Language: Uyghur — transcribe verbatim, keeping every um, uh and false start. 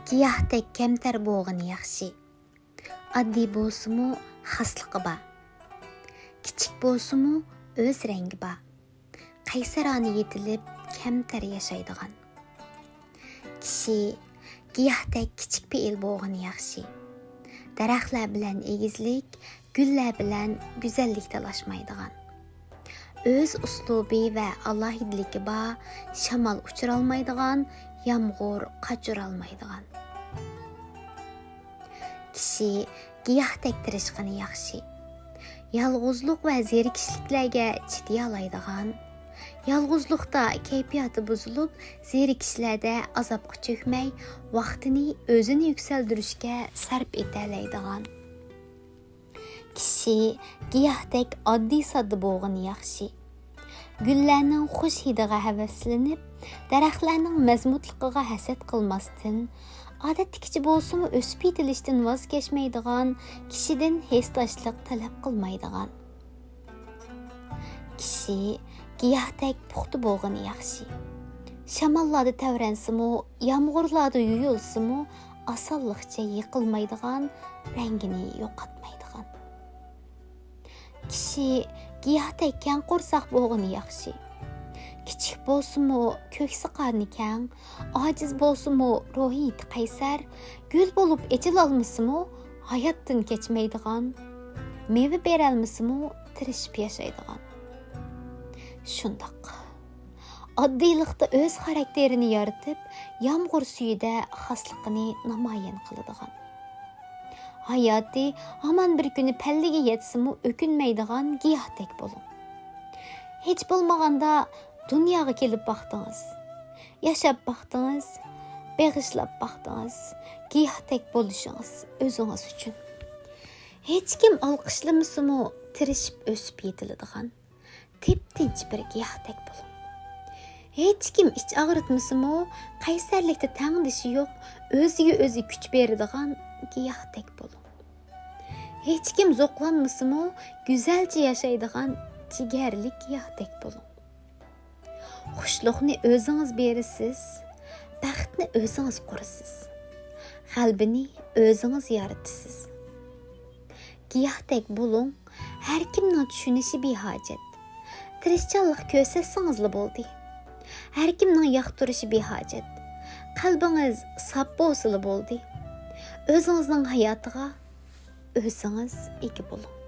گىياھتەك كەمتەر بولغىنى ياخشى. ئاددىي بولسىمۇ خاسلىقى بار. كىچىك بولسىمۇ ئۆز رەڭگى بار. قەيسەرانە يېتىلىپ كەمتەر ياشايدىغان. كىشى گىياھتەك كىچىك پېئىل بولغىنى ياخشى. دەرەخلەر بىلەن ئېگىزلىك، گۈللەر بىلەن گۈزەللىك تالاشمايدىغان. ئۆز ئۇسلۇبى ۋە ئالاھىدىلىكى بار، شامال ئۇچۇرالمايدىغان، يامغۇر قاچۇرالمايدىغان. كىشى گىياھتەك تىرىشقىنى ياخشى. يالغۇزلۇق ۋە زېرىكىشلىكلەرگە چىدىيالايدىغان، يالغۇزلۇقتا كەيپىياتى بۇزۇلۇپ، زېرىكىشلەردە ئازابقا چۆكمەي، ۋاقتىنى ئۆزىنى يۈكسەلدۈرۈشكە سەرپ ئېتەلەيدىغان. كىشى گىياھتەك ئاددىي-ساددا بولغىنى ياخشى. گۈللەرنىڭ خۇش ھىدىغا ھەۋەسلىنىپ، دەرەخلەرنىڭ مەزمۇتلۇقىغا ھەسەت قىلماستىن، ئادەتتىكىچە بولسىمۇ ئۆسۈپ يېتىلىشتىن ۋاز كەچمەيدىغان، كىشىدىن ھېسداشلىق تەلەپ قىلمايدىغان. كىشى گىياھتەك پۇختا بولغىنى ياخشى. شاماللاردا تەۋرەنسىمۇ، يامغۇرلاردا يۇيۇلسىمۇ، ئاسانلىقچە يىقىلمايدىغان، رەڭگىنى يوقاتمايدىغان. كىشى گىياھتەك كەڭ قورساق بولغىنى ياخشى. كىچىك بولسىمۇ، كۆكسى قارنى كەڭ، ئاجىز بولسىمۇ، روھىيىتى قەيسەر، گۈل بولۇپ ئېچىلالمىسىمۇ، ھاياتتىن كەچمەيدىغان، مېۋە بېرەلمىسىمۇ، تىرىشىپ ياشايدىغان. شۇنداق. ئاددىيلىقتا ئۆز خاراكتېرىنى يارىتىپ، يامغۇر سۈيىدە خاسلىقىنى نامايان قىلىدىغان. ھاياتى ھامان بىر كۈنى پەللىگە يەتسىمۇ ئۆكۈنمەيدىغان گىياھتەك بولۇڭ. ھېچ بولمىغاندا دۇنياغا كېلىپ باقتىڭىز. ياشاپ باقتىڭىز، بېغىشلاپ باقتىڭىز. گىياھتەك بولۇشىڭىز ئۆزىڭىز ئۈچۈن. ھېچكىم ئالقىشلىمىسىمۇ تىرىشىپ ئۆسۈپ يېتىلىدىغان. تىپتىنچ بىر گىياھتەك بولۇڭ. ھېچكىم ئىچ ئاغرىتمىسىمۇ، قەيسەرلىكتە تەڭدىشى يوق، ئۆزىگە ئۆزى كۈچ بېرىدىغان گىياھتەك بولۇڭ. ھېچكىم زوقلانمىسىمۇ، گۈزەلچە ياشايدىغان جىگەرلىك گىياھتەك بولۇڭ. خۇشلۇقنى ئۆزىڭىز بېرىسىز، بەختنى ئۆزىڭىز قۇرىسىز. غەلىبىنى ئۆزىڭىز يارىتىسىز. گىياھتەك بولۇڭ، ھەر كىمنىڭ چۈشىنىشى بىھاجەت. تىرىشچانلىق كۆرسەتسىڭىزلا بولدى. ھەر كىمنىڭ ياقتۇرۇشى بىھاجەت. قەلبىڭىز ساپ بولسىلا بولدى. ئۆزىڭىزنىڭ ھاياتىغا ئۆزىڭىز ئىگە بولۇڭ.